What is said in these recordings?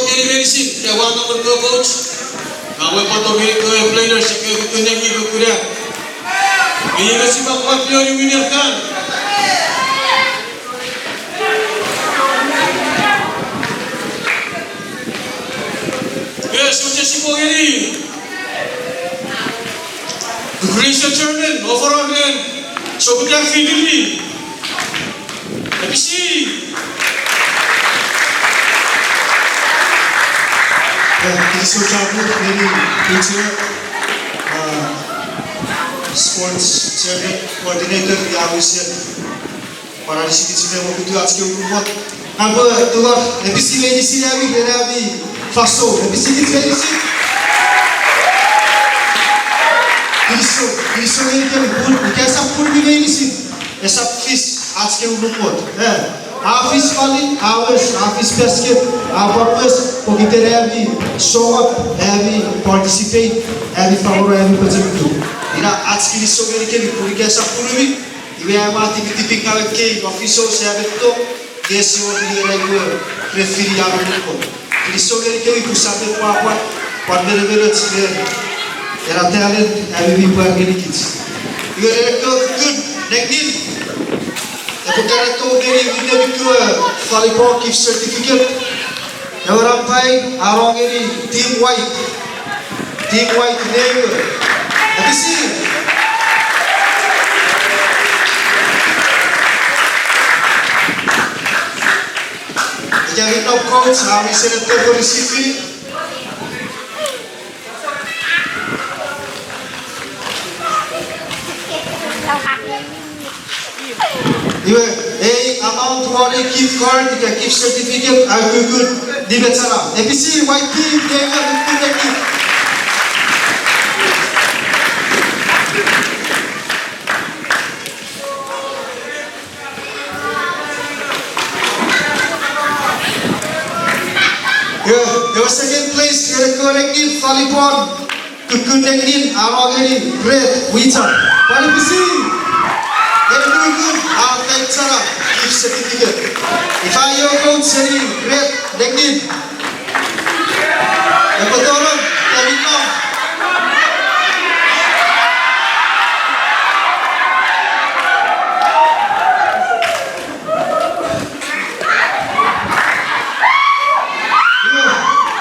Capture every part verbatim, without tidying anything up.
Ngeni meinisin, ia ua nomen kewe coach. Ngang ua pwan tori kewe players, kewe kukkun nengin kukkun at. Ngeni meinisin pwan kewe winner kan. Yes, soche sipwe ngeni. Recognition chairman, overall ren, sopwuta fifty. Episi. Eh, kinisou chapur ngeni teacher, uh, sports chairman, coordinator, ia wisen pwan anisikich me mwokutu ach kewe urumwot. Ngang upwe tungor, episi meinisin ami, ren ami fansoun, episi kich meinisin. Kinisou, kinisou ngenikemi pun ika esap pun mi meinisin, esap fis ach kewe urumwot. Eh, a fis volleyball, a wes, a fis basket, a pwan wes, pokiten ami show up, ami participate, ami fangeno ami pochokun. Ina ach kinisou ngenikemi pun ika esap pun mi, iwe am aua tipitipin ngang ekkei officials am etto, nge ese wor iwe ngang upwe refini ami urumwot. Kinisou ngenikemi pun sap pwapwa, pwan menemenoch ren ena talent ami mi pwar ngenikich. Iwe ren ekkewe kukkun nengin, epwe kareto ngeni winner kewe volleyball gift certificate. Ewe nampa ew a no ngeni Team White. Team White, neiwe. Episi. Ika mi nom coach, a mi senete ko receive. Iwe, ei amount won ei gift card ika gift certificate a ukukun nimechana. Episi, White team, neiwe, ukukun nengin. Ewe, ewe second place, ren ekkewe nengin volleyball, kukkun nengin, a no ngeni Red, Wichar. Pwan episi, ren ukukun, a fan chana, gift certificate. Ifa io coach seni Red nengin. Epwe tonong, epwe tonong.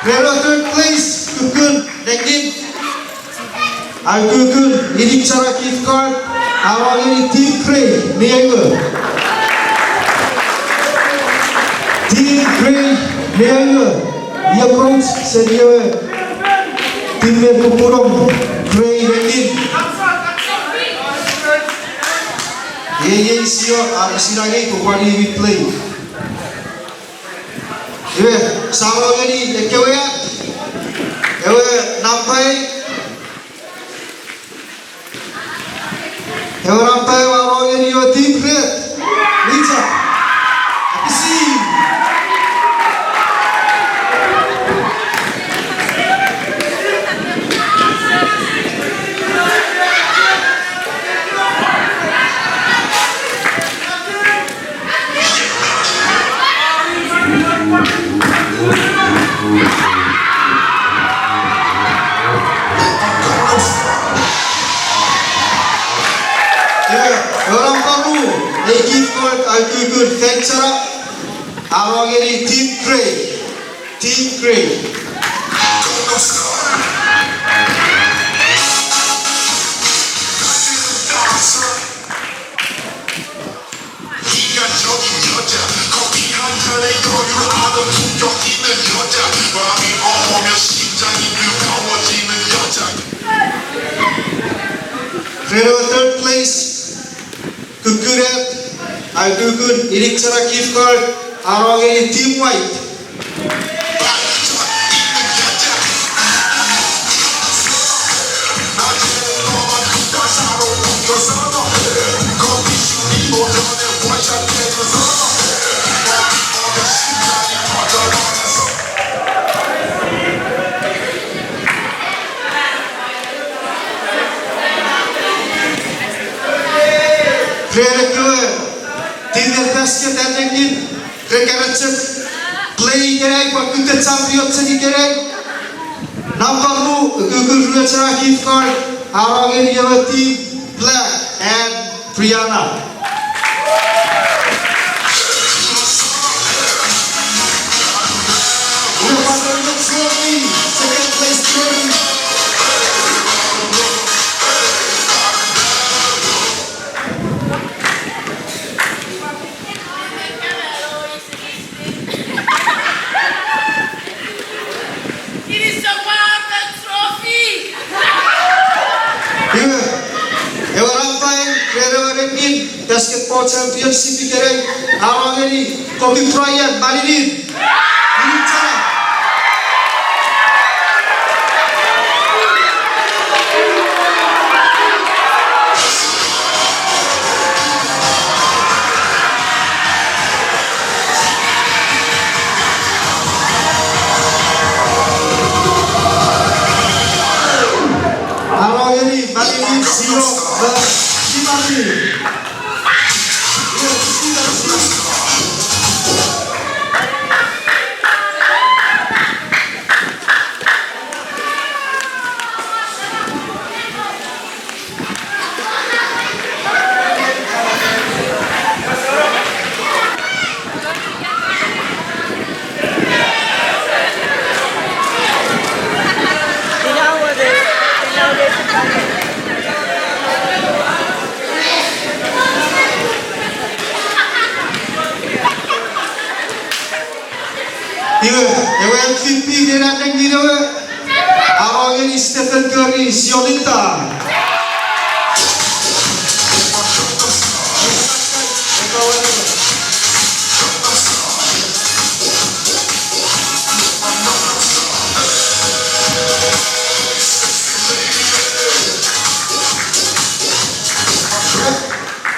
Ren ewe third place, kukkun nengin. A ukukun inik chana gift card, a no ngeni Team Gray, mi ewe. Team Gray, mi ewe. Ia coach seni ewe team me kukunong Gray nengin. Iei, iei sio, a, sinangei pwe pwan i mi play. Iwe, sa no ngeni ekkewe at, ewe nampa ew, ewe nampa ew a no ngeni ewe Team Red, Richard. Episi. Ewe nampa ru, ei gift card a ukukun fan chana, a no ngeni Team Gray. Team Gray. Ren ewe third place, kukkun at, a ukukun inik chana gift card, a no ngeni Team White. Ren ekkewe team basket an nengin, ren karachen. Play ikenai pwe kutta champion seni ikenai. Nampa ru, ukukun ruecha gift card, a no ngeni ewe team black and Brianna. Iwe, pwan ewe trophy, second place trophy. It is about the trophy. Iwe, ewe nampa ren ewe Red Wing Basketball Championship ikenai, a no ngeni Kobe Bryant, Malinin. Inichana. A no ngeni Malinin Siro, eh, Timothy. Iwe, ewe M V P ren an nengin ewe, a no ngeni Stephen Curry, Sionita.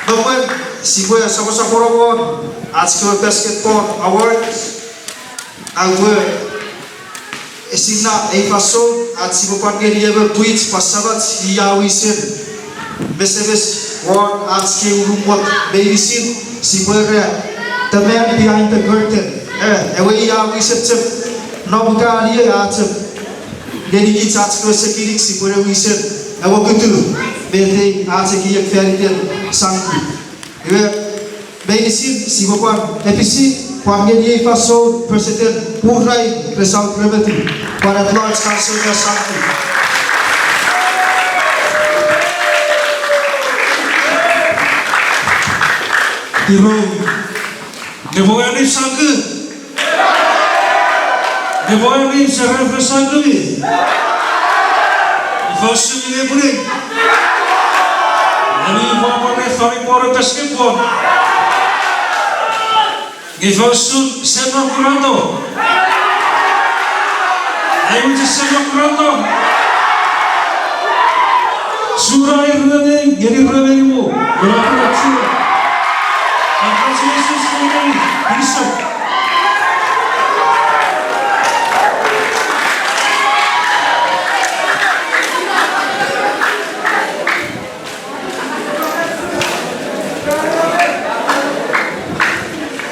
Nupwen sipwe soposopono won ach kewe basketball award, aupwe esinna ei fansoun ach sipwe pwan ngeni ewe pwich pwan samach ia wisen mesemes won ach kei urumwot meinisin, sipwe era the man behind the curtain. Eh, ewe ia wisen chok, nom ka nie a chok ngenikich ach kewe sekinik sipwe ne wisen ewe kutu, met ei ach ekiek fan iten sangku. Iwe, meinisin sipwe pwan episi, pwan ngeni ei fansoun President Burai Resau Remeti, pwan at large council me sangku. Iro, nge pwan ngeni sangku. Nge pwan ngeni serafo sangku. Ifa usun nge pwinin. Ami pwan pwan ne fani pwan basketball. Nge ifa usun sema kuranto. Ai uche sema kuranto. Sura irene ngeni rene imo. Ura ura sura. Congratulations, Mary. Bishop.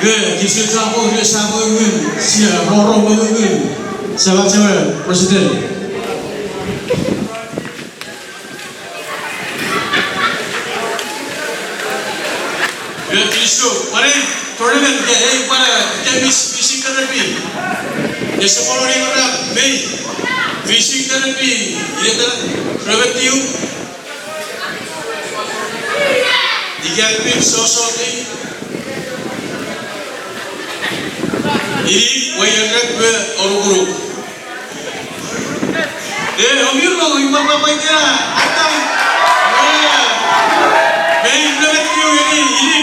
Iwe, kinisou chapur, iwe, chapur ngun, sia roro ngun, sia chapur, President. Iwe, kinisou, pwan ei tournament, ke, ei, pwan, ke, mis, fishing therapy. Ke, se polo ni mara, mei, fishing therapy, iwe, ta, tournament tiu. Ika pin sosoti. Ini weirek me orukuruk. E, omiro, ipapa paikera, atai. E, me iremet kiu ini, ini.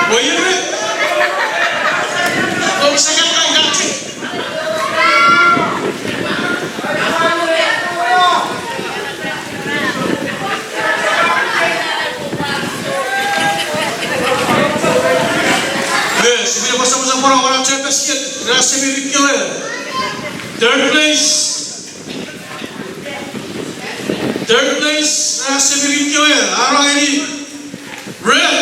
Weirek. Kom sekan kai kati. Yes, we have some, some more, one, two, basket. Ena semirit kewe. Third place. Third place, ena semirit kewe. Arangeni. Red.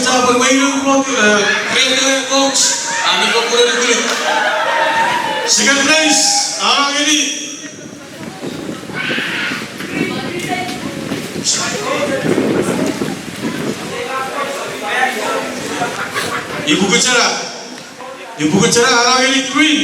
Chapel Wayne Road, eh, Great Wayne Road, ami ko pure nukulik. Second place, a ngeni. Ipuku chena. Ipuku chena, a ngeni green.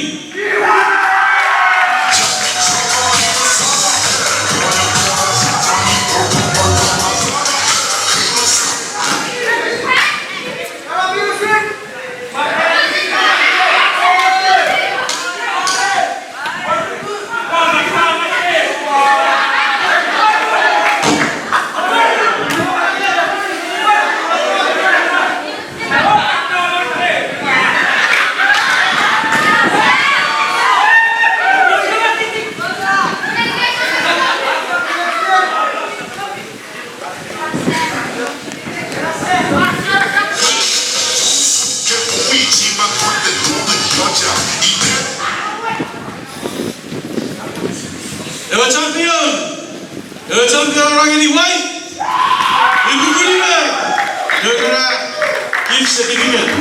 Ewe champion. Ewe champion a ngeni white. Ipuku nime. Nokera gift certificate.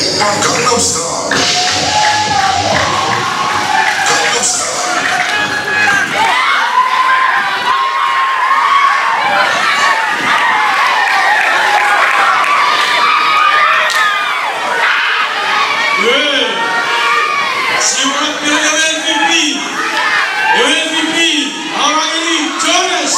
Opa Gangnam Style. Gangnam Style. Ee. Siwunak ewe M V P. Ewe M V P. A ngeni Jonas.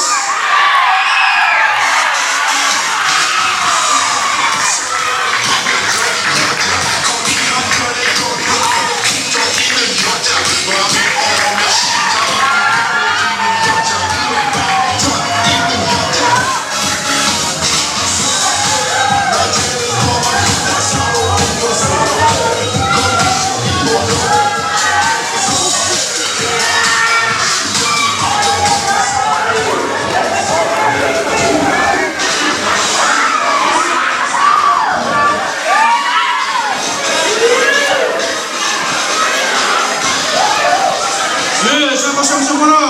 Ee, sapa sapa sapa no.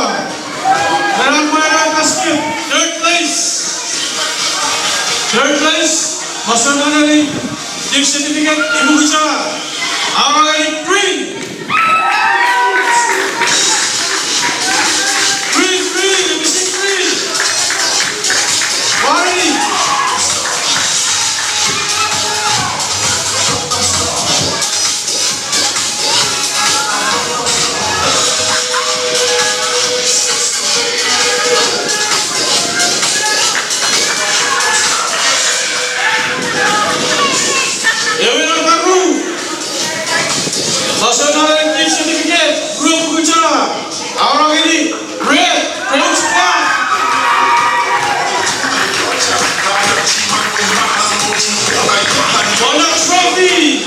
Menan mwe ewe basket, third place. Third place, masoun a ngeni gift certificate, ipuku chena. A ngeni green. Green, green, M C green. Wari. Ewe namba ru. Masoun a ngeni gift certificate, ru puku chena. A ngeni red, Coach Park. Honor trophy.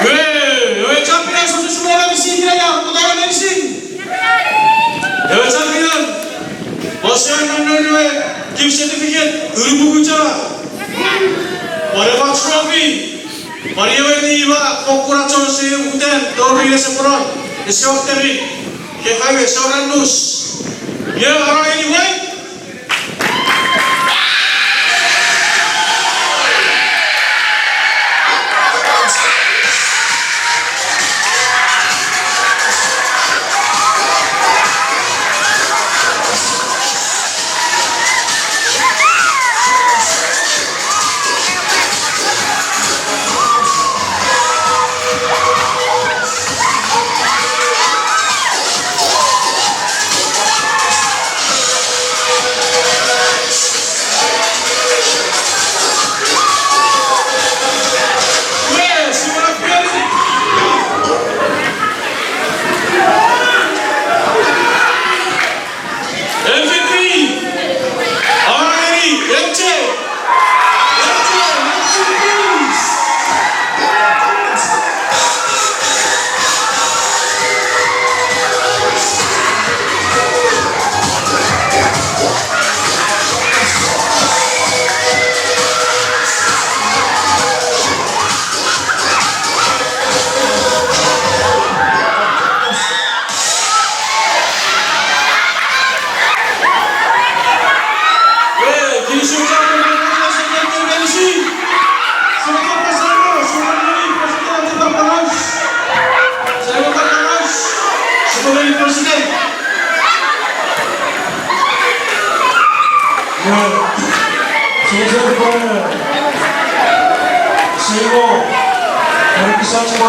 Ewe, ewe champion, sose sumona misin, kina ia, kotona misin. Ewe champion, masoun a ngeni ewe gift certificate, ru puku chena. Whatever trophy. Pwan ewe mi wa fokkun a chon se utan, tori ese ponon, ese wor terin. Ke fai we ese wor annus. Ie, a ngeni white.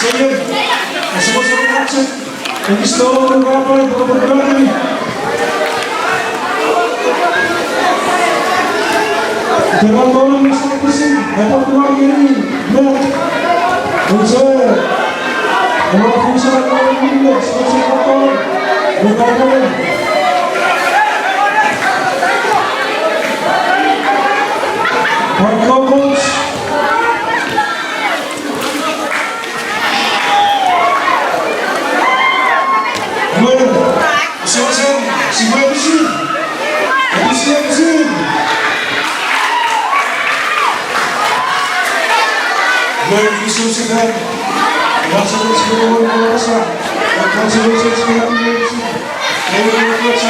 Seiye, ese mo soro kache. Ekis to mo kapai, mo kapai. Tera tolong sa pisi, eto tuan ngeni, me. Unse. Ema fusa ko ni me, so se ko to. Me ko to. Pwan ko coach. Mwen, sipwe, sipwe pisi. Pisi, pisi. Mwen, pisi, pisi. Congratulations, congratulations. Thank you, coach.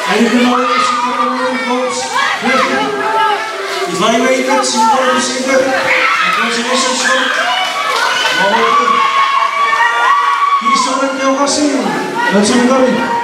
Thank you, coach. Evaluated, super appreciated. Congratulations, coach. Well done. Kinisou ren teokasi. Let's go.